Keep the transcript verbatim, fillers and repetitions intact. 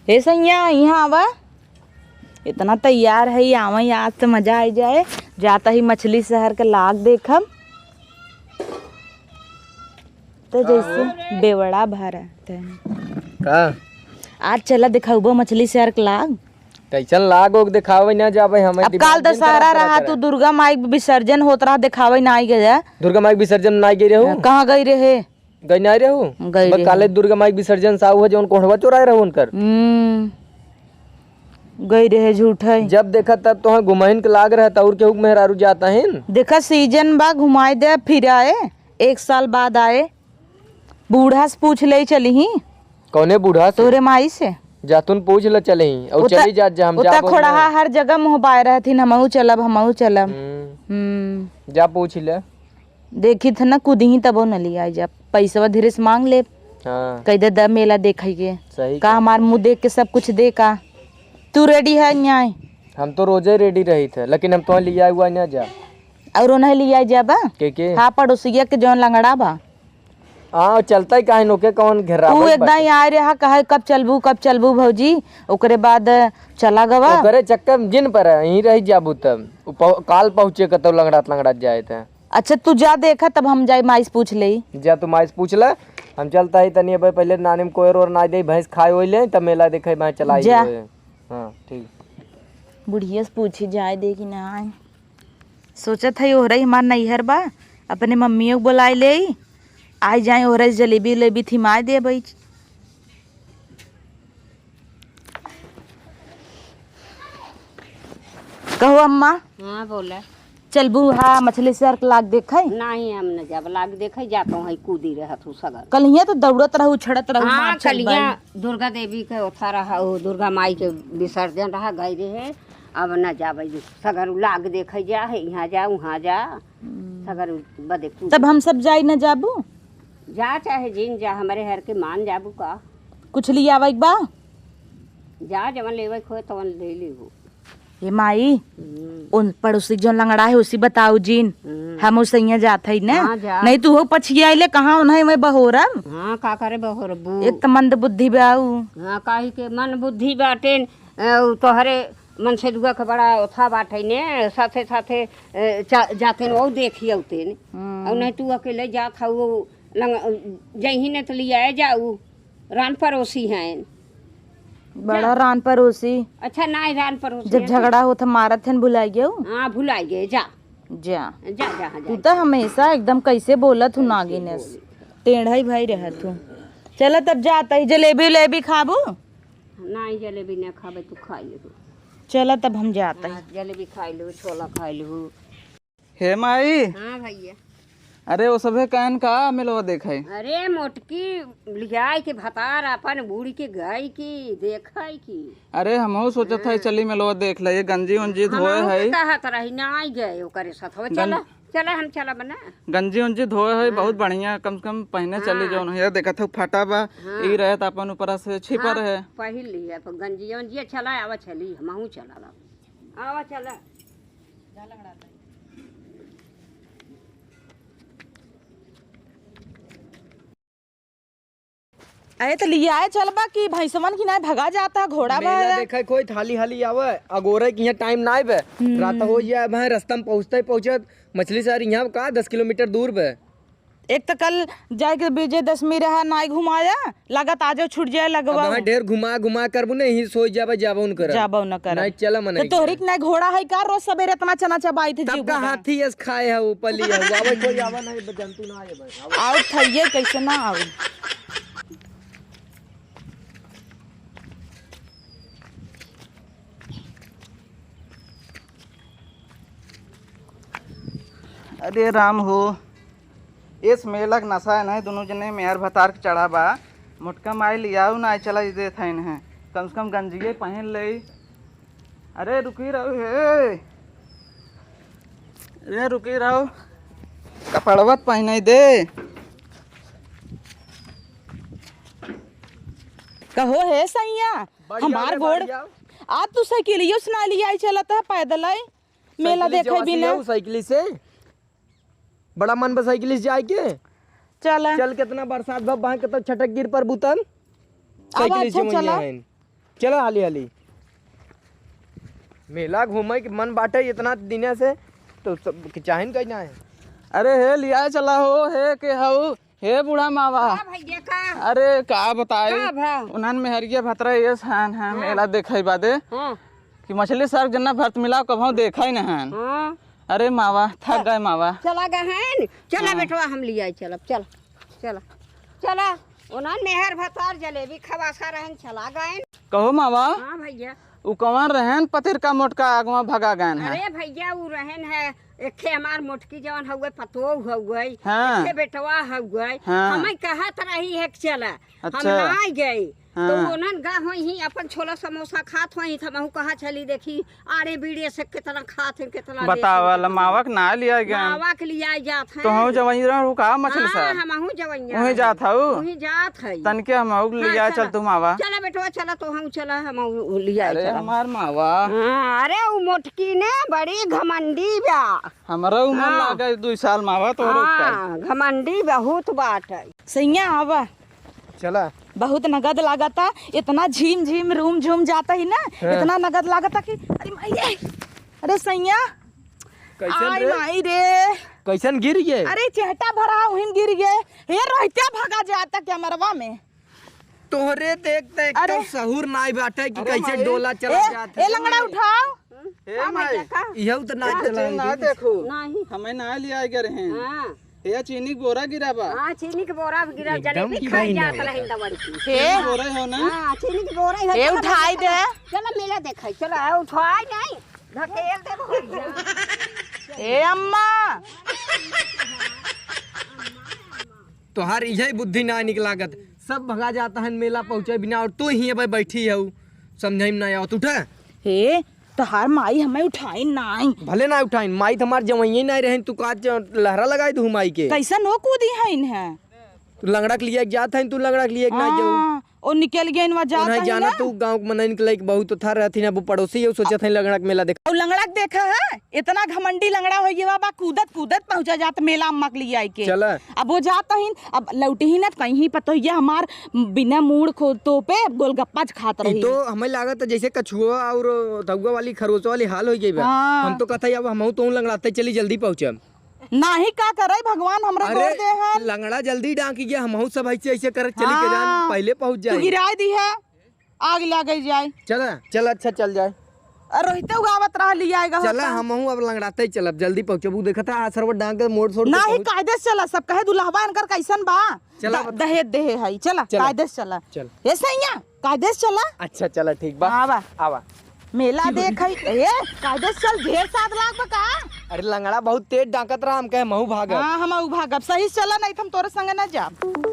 हे सैया, यहाँ आवा। इतना तैयार है, ये आवा, आज तो मजा आ जाए। जाता ही मछली शहर के लाग देखम। तो जैसे बेवड़ा भरा। का? आज चला दिखाऊबो मछली शहर के लाग। कैसन लाग ओग दिखावे ना जाबे, हमें अब दिमाग काल जिन दशहरा खराब रहा, करत तू है। दुर्गा माई विसर्जन होत रहा, दिखावे ना आई गया। दुर्गा माई विसर्जन ना आई गई रहू? कहाँ गई रहे? गई ना रहू? गई बस रहे। काले दुर्गा माई विसर्जन साहू है, जौन कोढ़वा चोराए रहू उनकर। हम्म, गई रहे, झूठ है। जब देखा तब तोहे घुमाइन के लाग रहा, त और केहू के मेहरारू जाता है न? देखा, सीजन बा, घुमाए दे, फिर आए, एक साल बाद आए। बूढ़ा से पूछ ले चली ही। कौने बूढ़ा से? तोरे माई से। जातुन पूछ ले चले ही, और वो त-, चली जात जा, हम वो त जाबो खोड़हा ना। हर जगह मुँह बाय रहथिन, "हमहू चलब, हमहू चलब।" हम्म। हम्म। जा पूछ ले। देखी थ ना, कूदही तबो न लिया जा, पैसवा धीरे से मांग ले। हाँ। कह दे, "द मेला देखे के।" सही का कहा। हमार मुँह देख के सब कुछ दे का? तू रेडी है न्याय? हम तो रोजे रेडी रही थे, लेकिन हम तो लिया हुआ ना जा। और उन्हें लिया जाबा? के के? हाँ, पड़ोसिया के जौन लंगड़ा बा। हाँ, चलता ही काहे नोके, कौन घेरावल ऊ एकदम बाटे? आए रहा, कहे, "कब चलबू, कब चलबू भौजी?" ओकरे बाद चला गवा। ओकरे चक्कर में जिन पर है, यहीं रह जाबू तब। उ पह-, काल पहुँचे कतौ लंगड़ात लंगड़ात जाए थे। अच्छा, तू जा देखा, तब हम जाए माई से पूछ लेई। जा तू माई से पूछ ले, हम चलता ही तनी अब पहले नानी में कोयर और ना दे, भैंस खाए होई ले, तब मेला देखे, मैं चला ही जा। होए। हाँ, ठीक। बुढ़िया से पूछी जाए दे कि ना आए। सोचत हई ओहरई हमार नैहर बा, अपने मम्मियों के बोलाए लेई, आई जाए ओहरई जलेबी उलेबी थिमाए देबई। कहो अम्मा। हाँ, बोला। चलबू हा मछली शहर के लाग देखे? नहीं, हम न जब लाग देखे जातो है, कूदी रहत हूँ सगर। कल हियाँ तो दौड़त रहू, उछड़त रहू, हाँ, मार चल कलिया बाई। दुर्गा देवी के ओथा रहा, ओ दुर्गा माई के विसर्जन रहा, गई रहे। अब न जाबे, सगर लाग देखे जा है, यहाँ जा, वहाँ जा, हम्म। सगर बदे कूद। तब हम सब जाई न जाबू? जा चाहे जिन जा, हमरे हर के मान जाबू का? कुछ लियावे के बा? जा, जवन लेवे के होए, तवन ले लेबू। ए माई, हम्म। उन पड़ोसी जौन लंगड़ा है, उसी बताऊ जिन। हम्म। हम उसैया जात हई न। हाँ, जा। नहीं तू हो पछियाइले, कहाँ उन्हें मैं बहोरब? हाँ, का करे बहोरबू? एक त मंद बुद्धि बा ऊ। हाँ, काहे के मन बुद्धि बाटेन, ए, उ तोहरे मन से दुआ के बड़ा ओथा बाटे ने, साथे साथे, ए, जा-, जातेन वो देखी अउतेन। हम्म। और नहीं तू अकेले जात हऊ, वो लंग-, जइही ने त लियाए जाऊ। रान पड़ोसी हैं। बड़ा जा। रान पड़ोसी। अच्छा, ना, रान पड़ोसी जब हैं। झगड़ा होत ह, मारत हन, भुलाइ गयो। हाँ, भुलाइ गए, जा। जा। जा, जा, हाँ, तू जा। तो हमेशा एकदम कैसे बोलत हूँ, कैसे नागिन है। बोली? टेढ़ा ही भाई रहत हूँ। चला तब जाता ही, जलेबी उलेबी खाबू? नहीं, जलेबी ना खाबे, तू खाई ले। चला तब हम जाता ही। हाँ, जलेबी खाई लू, छोला खाई लू। हे माई। हाँ भैया। अरे, वो सभे कहन का मेलवा देखे? अरे, मोटकी लियाई के भतार अपन बूढ़ के गाय की देखे की। अरे, हमहू सोचत है, हाँ। चली मेलवा देख ले, ये गंजी उंजी धोए हमहू के है। कहत रही, ना आई गए ओकरे साथ। हो, गं-, चला, चला, हम चला बना। गंजी उंजी धोए है, हाँ। बहुत बढ़िया, कम से कम पहने चली हाँ। जौन है, देखत हो फटा बा, हाँ। ई रहे त अपन ऊपर से छिपा हाँ, रहे। पहिर लिया, अपन गंजी उंजी चला, आवा चली, हमहू चला ला। आवा चला। अरे त लियाए चलबा कि भैंसवन की नाय भगा जाता, घोड़ा मेला बा। देखे कोई थाली हाली आवे, अगोरे की यहाँ टाइम नाय बे। हम्म। रात हो जाए भाई, रास्ता में पहुँचते पहुँचत मछली शहर यहाँ का दस किलोमीटर दूर बे। एक त कल जाए के विजयदशमी रहा, नाय घुमाया, लागत आजो छूट जाए लगवा। अब वहाँ ढेर घुमा घुमा करबू ने, यहीं सोई जाबे, जाबो न करब। जाबो न करब। नहीं चला मन तो एक तोहरी बार। के ना घोड़ा है का? रोज सवेरे इतना चना चबाई थे तब जीव का घोड़ा। हाथी एस खाए है ऊपर लिया हुआ। आवे कोई आवा नहीं, जंतु ना आए भाई। आवे। आउट है ये, कैसे ना आवे? अरे राम हो, इस मेला के नशा है नहीं, दोनों जने मेहर भतार के चढ़ा बा। मोटका माई लियाऊ ना चला दे था इन्हें, कम से कम गंजिए पहन ले। अरे रुकी रहो हे, अरे रुकी रहो, कपड़वा त पहनाई दे। कहो हे सैया, बढ़िया हमार रे, गोड़, बढ़िया। आज तू साइकिलियो से ना लियाई चलत है, पैदल आई। मेला साइकिल देखे जवा से बिना। जाऊ, साइकिल से। बड़ा मन बा साइकिल से जाए के। चला। चल, कितना बरसात बा, बाहर कितना छटक गिर पर बुतन। अब साइकिल अच्छा से चला। वहीं आइन। चला हाली हाली। मेला घूमे के मन बाटे इतना दिने से, तो सब के चाहिन कहीं ना है। अरे हे लिया चला हो, हे के हऊ, हे बूढ़ा मावा। का भैया का? अरे का बताई, का भा? उन्हन मेहरिया भतरा ये सहन है, हाँ। मेला देखे बादे हाँ। कि मछली शहर जना भरत मिला कभौ देखा ही नहीं। हाँ। अरे मावा, थक गए मावा। चला गए हैं? चला हाँ। बेटवा, हम लियाई, चलब, चला, चला, चला। ओनन मेहर भतार जलेबी खवासा रहन, चला गए। कहो मावा। हाँ भैया। उ कवन रहन पतिर का मोटका आगवा भगा गए हैं? अरे भैया, उ रहन है, एक ठे हमार मोटकी जवन हउए, पतोह हउए, हाँ। एक ठे बेटवा हउए। हाँ। हमें कहत रही है कि चला, हम अच्छा। ना गए। तो हाँ। ओनन गा होई ही, अपन छोला समोसा खात होई, तो हमहू कहा चली देखी, आड़े बीड़े से कितना खात हैं, कितना बतावा, लेके ला मावा के ना लिया गया। मावा के लिया जात हैं। तो हम जवैया रहू का मछली हाँ, सा? हमहू जवैया वहीं रहू। जात हऊ? वहीं जात है। तनके हमहू के हाँ, लिया चला। चल तू मावा। चला बेटवा, चला तो हम चला, हमहू लिया अरे चला। हमार मावा। हाँ, अरे उ मोटकी ने बड़ी घमंडी बा। हमरा उम्र हाँ। लागे दुई साल मावा तोहरे ऊपर। हाँ, घमंडी बहुत बाटे। सैया आवा। चला। बहुत नगद लागता, इतना झीम झीम रूम झूम जाता ही ना, हाँ। इतना नगद लागता कि अरे माई रे, अरे सैया। कैसन आई रे? माई रे। कैसन गिर गए? अरे चेहटा भरा उहिन गिर गए। हे रहत्या भगा जाता कैमरवा में। तोहरे देख देख अरे। तो सहूर नाई बाटे कि अरे कैसे माई। डोला चला ए, जात ए है। लंगड़ा उठाओ। ए का माई। भैया का? इहउ तो ना हाँ, चला चीनी ना है। देखू। नहीं। हमें ना लिया गए रहे। हाँ। ए चीनी के बोरा गिरा बा। हाँ, चीनी के बोरा भी गिरा, एकदम जलेबी की खाई बहिन जात है। रही दवड़ की। ए। चीनी बोरा हो ना? हाँ, चीनी के बोरा ही हो। ए चला उठाई भैया, दे। चला मेला देखाई, चला ए उठाई नहीं। ढकेल दे भैया। ए अम्मा। तोहार इहे बुद्धि ना निक लागत, सब भगा जात हन मेला पहुँचे बिना, और तू ही अबे बैठी हऊ, समझे में ना आवत। उठा। हे, तोहार माई हमें उठाइन नाई। भले ना उठाइन, माई तो हमार जवइये नाई रहन, तू का ज-, लहरा लगाई दू माई के। कैसन हो कूदी हइन है? तू लंगड़ा के लिए जात हइन, तू लंगड़ा के लिए ना जाऊ। हाँ, ओ निकल गए इनवा जात उन्हें हइन जाना ना। तू गाँव के मनई निकले के बहुत तो था रहती ना, वो पड़ोसी है, सोचत है लंगड़ा के मेला देख। और लंगड़ा के देखा है, इतना घमंडी लंगड़ा हो गया बा, कूदत कूदत पहुँचा जात मेला अम्मा के लिए आई के। चला। अब वो जात हइन, अब लौटी ही ना, कहीं पतोहिया हमार बिना मूड़ खो तो पे गोलगप्पा ज खात ई रही। तो हमें लागत है जैसे कछुआ और धौआ वाली खरगोश वाली हाल हो गई बा। हाँ। हम तो कहता है अब हमहू तो लंगड़ाते चली जल्दी पहुँचम। नाही का करे भगवान हमरा अरे, गोड़ दे हन। लंगड़ा जल्दी डांकी गया, हमहू सब ऐसे ऐसे करत चली के जान हाँ। पहले पहुँच तू जाए। गिराए दी है, आग लगे जाए। चला, चल अच्छा चल जाए। अरे रोहिते उगावत रह लिया आएगा चला होता। हमहू अब लंगड़ाते ही चलब, जल्दी पहुँचब। उ देखता है सरवत डांग के मोड़ सोड़ के नाही पहुँच- कायदे से चला, सब कहे दुल्हवा इनकर कैसन बा। चला द-, बता। दहेज देहे है, चला चला। कायदे से चला। चल। ए सैया, कायदे से चला। अच्छा चला ठीक बा। हाँ बा। आवा। मेला देख है, ए कायदे से चल, ढेर सात लाख बा का? अरे लंगड़ा बहुत तेज डांकत रहा, हम कहे महू भागब। हाँ, हम ऊ भागब, सही से चला, नहीं तो हम तोरे संगे ना जाब।